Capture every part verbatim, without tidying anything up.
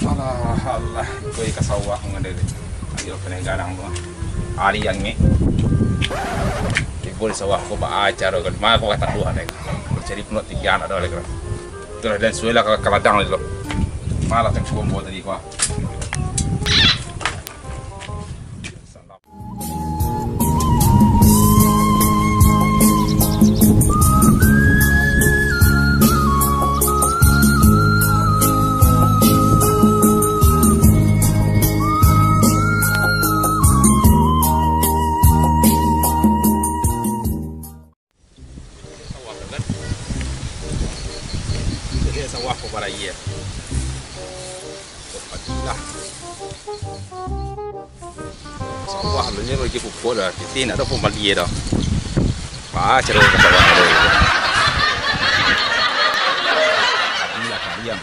Alah, alah, iko ka sawah ngadai. Ayo, kanai garang tu. Ari angek. Tibo di sawah ko baa caro ko. Ma ko ka taduah dek. Cari pulo tiga anak dah lagi. Itulah dan suai lah ka, ka ladang dulu. Malah tengkuang buat tadi ko. Sawah tu kan. Jadi sawah ko barayie. Ko padilah. Sawah lu nyo bagi pupuk dah. Titi nak ada pun bali dah. Wah, caro ka sawah tu. Padilah kalian.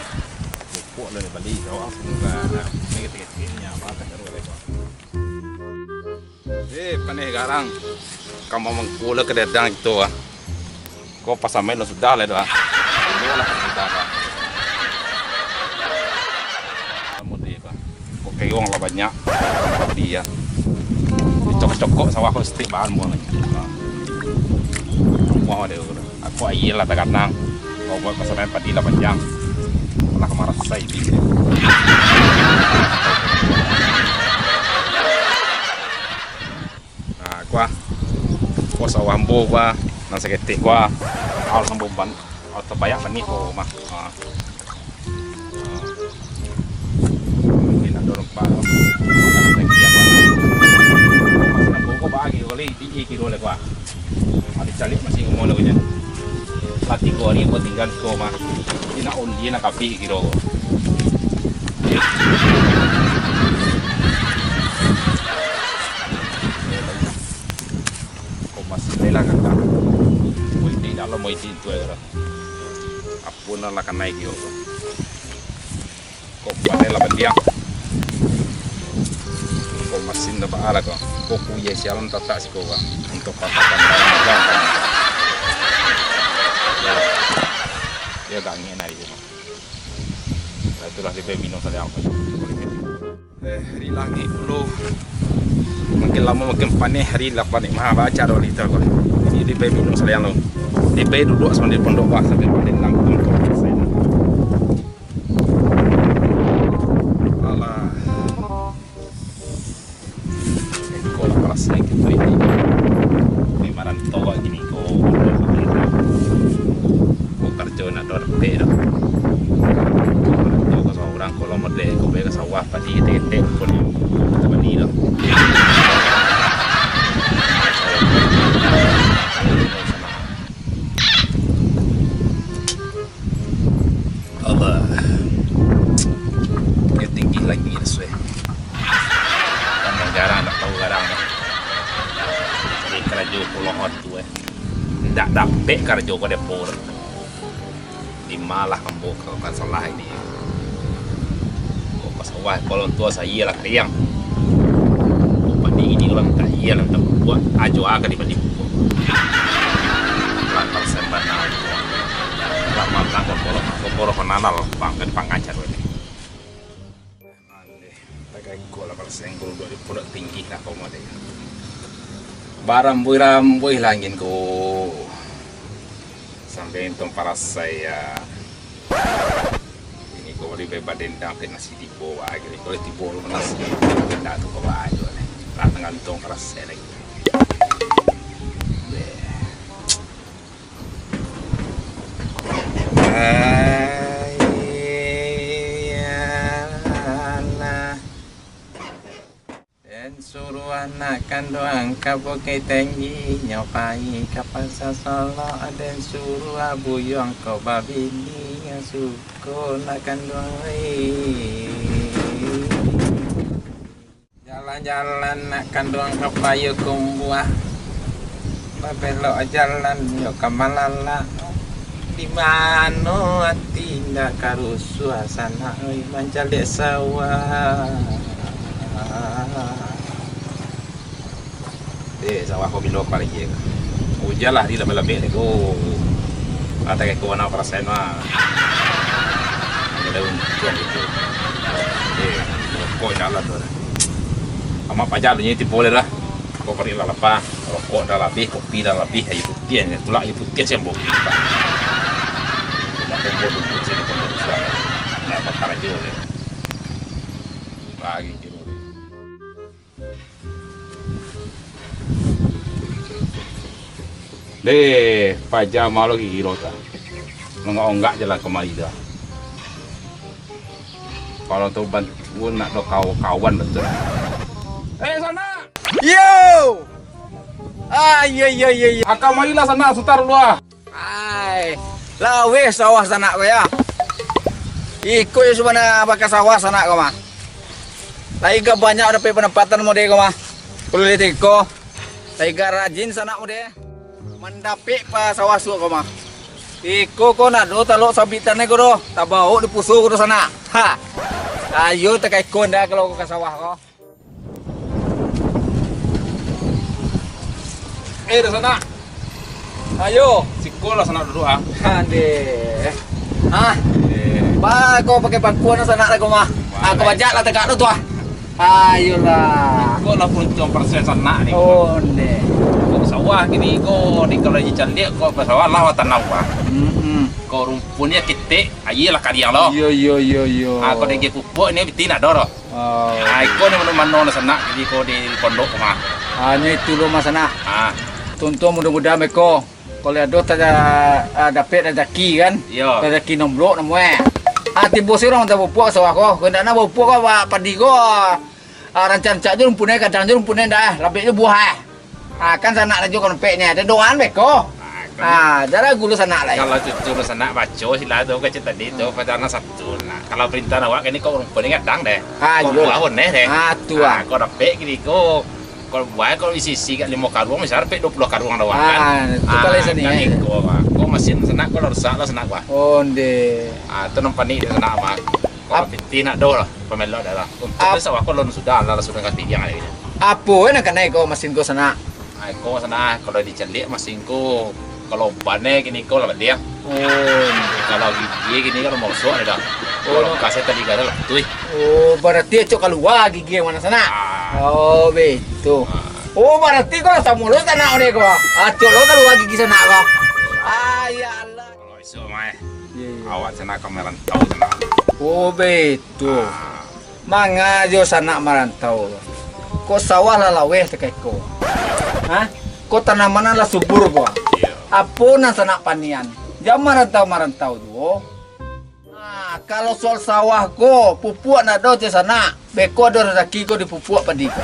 Pupuk lu ni bali sawah. Nah, ni ketek-keteknyo apa ka caro ka sawah. Eh, paneh garang. Kama mangko lah ka dadang kito ah. Ko pasamain lah sudah lah tu ah. Sudah lah sudah lah. Kamu di apa? Ko keong lah banyak. Dia. Dicokok-cokok sawah ko setik bahan buang lagi. Buang dia tu. Aku aia lah taganang. Kau buat pasamain padi lah panjang. Lah kamarasai di. Nah, kuah. Kuah sawah ambo kuah. Nan saketek kuah. Al sambo ban. Al tabayak panih ko mah. Ha. Mungkin ado rempah. Mas, kok bagi kali di kilo le kuah. Ado caliak masih umur le punya. Lah tigo hari buat tinggal ko mah. Ina oli nak kapi kilo. Ko masih rela kan. Mau ide dalam mau ide tu ya. Apo nan lah kanai kio ko. Ko pandai lah bandiang. Ko masin lah baa lah ko. Ko kuyeh sialan tatak siko ko. Untuk patakan barang-barang. Ya, ya gak ngena itu. Lah itulah dia minum saja. Eh, hari langik pulo. Makin lamo makin paneh, hari lah paneh. Mah, baca doh lita ko. Jadi, dibai minum saliang lo. Dibai duduak sambil pondok bah, sambil paneh langkung ko. Alah. Iko lah parasai kito ini. Di marantau kini ko. Ko karajo nak dorpek dah. Ko karajo ka surang, kalau model ko pai ka sawah, padi ketek-ketek pun. Kita bani dah. Allah. Dia tinggi lagi, suai. Pandai garang, tak tahu garang dah. Cari karajo puloan tu, eh. Ndak dapek karajo ko depo tu. Di malah ambo ka, ka salah ini. Ko ka sawah, kalau tua saya lah kariang. Ko padi ini urang tak iya lah, tak buat ajo aga di padi bubuak. Lantar sembana. Lah matang ko poro, ko poro ko nanal, bang, kan pangacar ini. Mande, tagagok lah, kalau senggol dua di pondok tinggi nak komo deh. Barambuih-rambuih lah angin ko. Sampai untung parasai ya. Ini ko boleh badendang ke nasi tibo lagi. Kalau tibo lu nasi, tidak tu kau aja nih. Lah tengah untung parasai lagi. Beh. Ai, alah. Den suruah anak kanduang ka Bukik Tinggi, nyo pai ka Pasa Solok, den suruah buyuang ko babini, nyo suko nak kanduang, ai. Jalan-jalan nak kanduang ka Payakumbuah, babelok jalan yo ka Malalak. Di mano ati indak ka rusuah, sanak oi, mancaliak sawah. Eh, sawah ko bilo pagi ko. Ujan lah di labek-labek ni ko. Ata ko anak parasai mah. Ada untuang gitu. Amak paja alun tibo lai lah. Kok paruik lah lapar, rokok dah labiah, kopi dah labiah, aia putiah, tulak aia putiah siang bogi. Nak tunggu dulu sini pun susah. Nak bakarajo je. Lagi kiro. Deh, paja malu gigi lo ta. Onggak-onggak je lah kamari dah. Kalau tu bantuan nak do kawan-kawan betul. Eh, sanak! Yo! Ah, iya, iya, iya, iya. Aka marilah sanak, sutar dulu ah. Ai, laweh sawah sanak ko ya. Iko yo sabana baka sawah sanak ko mah. Lai ka banyak dapek pandapatan mode ko mah. Kalau lihat iko, lai ka rajin sanak mode. Mandapek pa sawah suok ko mah. Iko ko nak do talok sabitan ko do. Tabaok di puso ko do sanak. Ha. Ayo takaikon dah kalau ka sawah ko. Eh, dah sanak. Ayo. Siko lah sanak duduk ah. Ande. Ah. Eh. Ba, kau pakai pangkuan sanak lah kau mah. Ah, kau bajak lah tegak tu tu ah. Ayolah. Kau lah pun tuan persen sanak ni. Oh, ne. Kau sawah kini kau ni kalau di caliak kau sawah lah tanam ah. Hmm. Kau rumpunnya kitik, air lah kariang lo. Iyo, iyo, iyo, iyo. Ah, kau dek pupuk ni beti nak do doh. Oh. Ah, iko ni mano-mano lah sanak, jadi ko di pondok mah. Ah, nyo itu lo mah sanak. Ah. Tuntung mudah-mudahan beko. Kalau ado taja, ah, dapek rezeki kan. Iyo. Rezeki nomblok namo eh. Ah, tibo surang tak bupuk sawah ko. Ko ndak nak bupuk ko, ba-, padi ko. Ah, rancak-rancak je rumpunai, kadang je rumpunai ndak eh. Labek je buah eh. Ah, kan sanak rajo konompeknyo, ado doan beko. Ah, kan. Ah, jan ragu lo sanak lai. Kalau cucu lo sanak baco sila tu, kecil tadi tu, hmm, pada anak satu nak. Kalau perintah awak kan ni kau rumpun ni kadang deh. Ah, kau iyo lah. Buah oneh deh. Ah, tu ah. Ah, kau dapek gini kau, kau buah kau isi-isi kat limo karuang, misal dapek dua puluh karuang dah kan. Ah, tu kalau kan sini, kan eh. Iko, ah. Kau masin sanak, kau lah rusak lah sanak, wah. Onde. Ah, tu nampak ni sanak, mah. Kau pitih nak do lah, pamelok dah lah. Untuk ap- tu sawah kau lon sudah lah, sudah katiga kali ni. Apo eh nak kanai kau masin kau sanak? Ai, kau sanak, kalau dicaliak masin kau, kalau ban eh kini kau lah baliak. Oh. Kalau gigi kini kau lah mosok dah. Oh. Kalau kasih tadi kau lah betul. Oh, berarti acok kalua gigi yang mano sanak? Ah. Oh, betul. Ah. Oh, berarti kau lah samo lo sanak ni kau. Acok lo kalua gigi sanak kau. Ah, ya Allah. Kalau esok mah eh, iya, iya, awak sanak ka marantau sanak. Oh, betul. Ah. Manga jo sanak marantau. Kok sawah lah laweh takah iko. Hah? Kok tanaman lah subur ko. Iya. Apo nan sanak panian? Jan marantau-marantau juo. Nah, kalau soal sawah ko, pupuak ndak ado ceh sanak. Beko ado razaki ko di pupuak padi ko.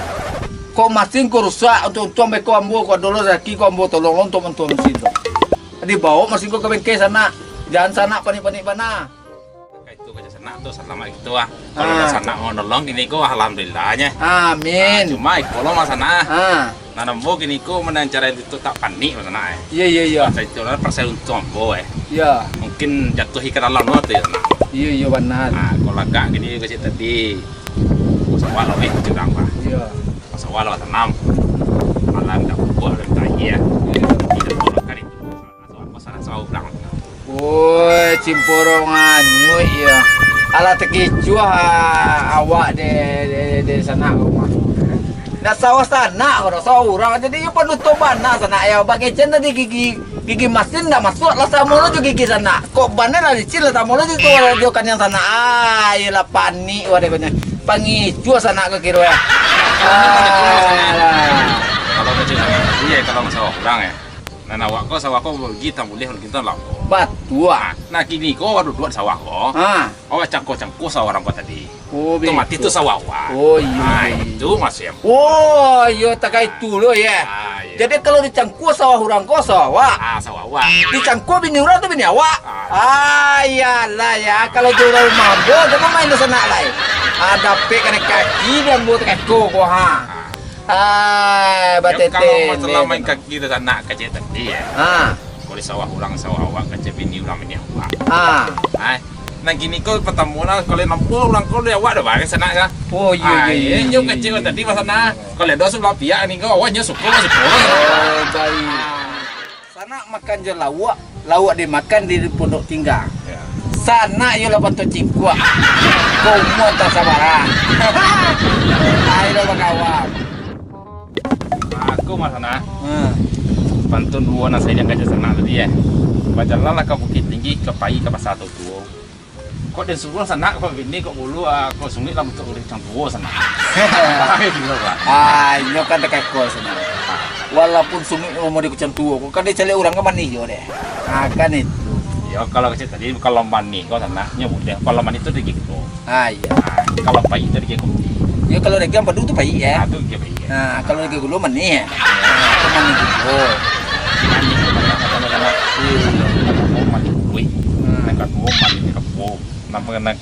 Kok masin ko rusak, untuang-untuang beko ambo ko ado lo razaki ko ambo tolong lo untuak mantua masin tu. Dibaok masin ko ka bengke sanak. Jan sanak panik-panik bana. Ka itu ka sanak tu, salamaik itu ah. Kalau ah, lah sanak mau nolong kini ko, alhamdulillah nyo. Amin. Ah, cuma iko lo masalah. Ah. Nah, namo kini ko, mana cara itu tak panik masalah eh. Iya, iya, iya. Pasal itu lah, pasal untuang ambo eh. Iya. Mungkin jatuh ikan dalam lo tu ya, sanak. Iya, iya, bana. Ah, kalau agak kini ko cek tadi, sawah lah weh, curang lah. Iya. Sawah lah tanam. Malam dah buah, dah tahi ya. Iya. Tidak boleh kali. Masalah sawah urang. Woi, cimporong anyuik ya. Alah takicuah, ah, awak de, de, de sanak ko mah. Ndak sawah sanak ko doh, sawah urang. Jadi iyo panutup bana sanak ya. Bak kecen tadi gigi, gigi masin ndak masuak lah samo lo jo gigi sanak. Kok bana lah licin lah samo lo jo tu, jo kaniang sanak. Ah, iyolah panik wah de ko nyo. Pangicuah sanak ko kiro ya. Alah. Kalau kecil sanak, iya kalau sawah urang ya. Nan awak ko sawah ko rugi, tak buliah rugi, tak lamo. Batua. Nah, kini ko awak duduak sawah ko. Ha. Awak cangko-cangko sawah urang ko tadi. Oh, otomatis betul. Tu sawah awak. Oh, iya. Nah, itu masih. Oh, iya, takah itu lo ya. Ah, iya. Jadi kalau dicangko sawah urang ko sawah awak. Ah, sawah awak. Dicangko bini urang tu bini awak. Ah. Ah, iyalah ya. Kalau di urang mabo, dah main sanak lai. Ah, dapek kanai kaki, dia ambo takah iko ko ha. Ah. Ah, yo, batete kalau masalah main kaki tu sanak kecil tadi ya. Ha. Kalau di sawah urang, sawah awak, kecil bini urang, bini awak. Ha. Ai, nah kini ko pertama lah, kalau nampak urang ko dari awak dah barang sanak kah? Oh, iya, ah, iya, iya, iya, kecil iya, tadi masa nah. Kalau ado sebelah pihak ni ko, awak nyo suko, suko. Oh, baik. Ah. Sanak makan jo lauak, lauak dimakan di pondok tingga. Ya. Sanak iyo lah bantuak cingkuak. Ko umua antah sabara. Ai, dah bakawan. Aku mah sanak. Hmm. Pantun duo nan sadiang kaja sanak tadi, eh. Bajalanlah ka Bukik Tinggi, ka pai ka Pasa Tuo. Kok den suruah sanak, kok bini, kok bulu, ah, kok sungik lah untuk urang duo sanak. Gilo, Pak. Ah, inyo kan takako sanak. Walaupun sungik umua di kucang tuo, kok kan dicaliak urang kan manih juo deh. Ah, kan itu. Yo, kalau kecek tadi, kalau manih kok sanak, nyo mudah. Kalau manih tu daging tu. Ah, iya. Ah, kalau pahik tu daging kopi. Ya, kalau daging ampadu tu pahik, ya. Ah, tu daging pahik, ya. Ah, kalau daging gulu manih, ya. Ah, tu manih gulu. Manih tu banyak macam-macam lah. Iya. Manih gulu. Hmm. Nan kaduo manih kapo. Nan, nan,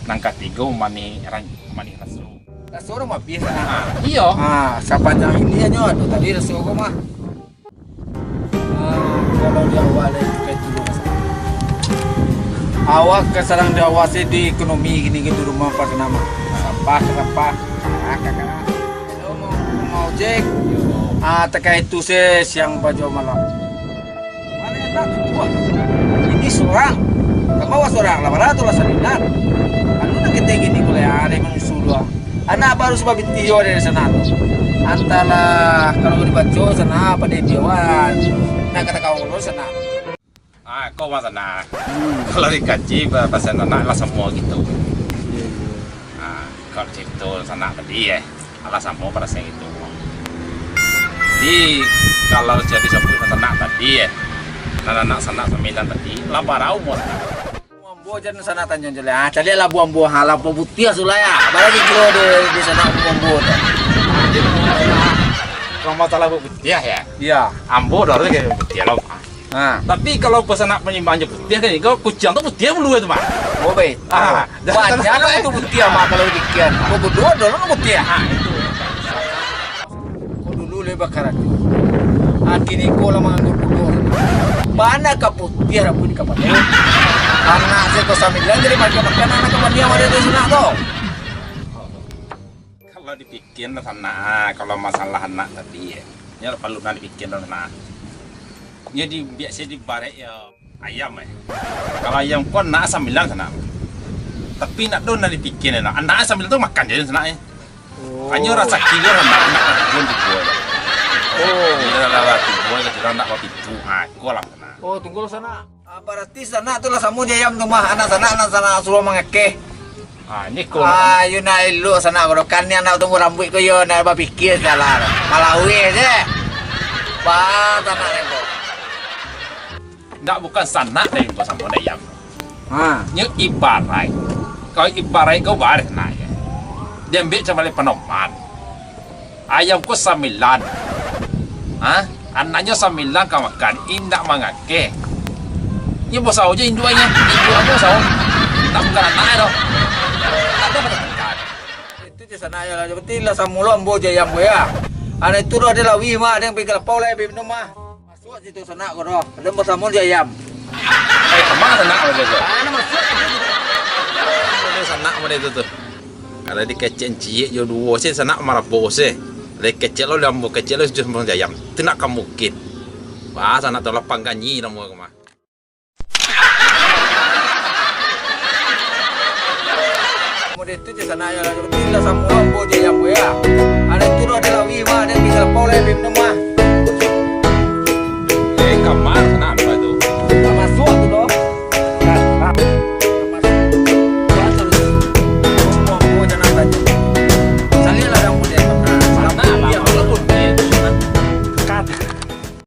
nan katigo manih ran-, manih raso. Raso urang mabih, ah. Ah, iyo. Ah, sapanjang ini aja tu tadi raso ko mah. Ah, kalau di awak lah itu kayak dulu, Mas. Awak ka sadang diawasi di ekonomi gini gitu rumah Pak Kenama. Sampah ka sampah. Ah, kakak. Kalau mau, mau ojek, ah, takah itu se siang pajo malam. Mana enak tu, wah. Ini surang. Ka bawah surang lah, bara tu lah sambilan. Anu nak kita gini boleh ada manusia dua. Anak baru sabab binti jo dari sanak tu. Antahlah, kalau dibaco sanak, pado diawan. Nak kata kau lo sanak. Ah, kau mah sanak. Hmm. Kalau dikaji ba-, bahasa sanak lah samo gitu. Iya, iya. Ah, kalau cerita sanak tadi, eh, alah samo pada siang itu. Jadi, kalau jadi sebut sanak tadi, eh, nan anak sanak sambilan tadi, lah bara umur sanak. Ambo jan sanak tanyo je lah. Ah, caliak labu ambo, ha, labu putiah sulai, ah. Bara kilo di, di sanak ambo tu. Kalau masalah putiah ya. Iya. Ambo dah ada kayak putiah lah. Ha. Tapi kalau pesanak penyimbangan je putiah kan, kalau kuciang tu putiah bulu itu, Mak. Oh, baik. Ah, wajar lah itu putiah, Mak, kalau dipikiran. Kok bulu ado lah putiah. Ah, itu. Kok dulu leh bakarajo. Aki niko lah manganggur kudo. Bana ka putiah rambuik di kapalo. Anak se ko sambilan jadi makan-makan anak ka paniang ado di sanak tu. Kalau dipikiran sanak, kalau masalah anak tadi, ya. Nyo paralu nak dipikiran sanak. Nyo di, biaso dibarek ya. Ayam, eh. Kalau ayam ko anak sambilan sanak. Tapi nak do nak dipikiran nak. Anak sambilan tu makan je sanak, eh. Oh. Hanyo rasaki ko sanak, nak makan juo. Oh. Iyo lah, lah, juo, lah, nak bapitu. Ha, ko lah sanak. Oh, tunggu lah sanak. Ah, barati sanak tu lah samo jo ayam tu mah. Anak sanak, anak sanak suruah mangakeh. Ah, ini ko. Ah, yo nak elok sanak ko. Kan ni anak tumbuah rambuik ko yo nak bapikia salah. Malaweh je. Bah, sanak ni ko. Ndak bukan sanak deh ko samo deh ayam. Ha. Nyo ibaraik. Kalau ibaraik ko bareh nak ya. Diambiak cuma leh panoman. Ayam ko sambilan. Ha? Anaknyo sambilan ka makan, indak mangakeh. Nyo basao je induaknyo, induak ambo basao. Ndak bukan anak doh. Ndak ado pada makan. Itu je sanak yo lah, berarti lah samo lo ambo je ayam ko ya. Anak itu doh ado lawi mah, ado yang pai ka lapau lah, pai minum mah. Masuak situ sanak ko doh. Ado basamo jo ayam. Eh, kama sanak ko tu? Ah, ado masuak situ. Ado sanak ko tu. Kalau dikecek ciek jo duo se sanak marabo se. Lai kecek lo lambo, kecek lo jo ayam. Tu nak ka mungkin. Wah, sanak tu lah pangganyi namo ko mah. Model tu je sanak yo lah. Berarti lah samo ambo je ayam ko ya. Ado tu doh ado lawi mah, ado yang pai ka lapau lah, pai minum mah.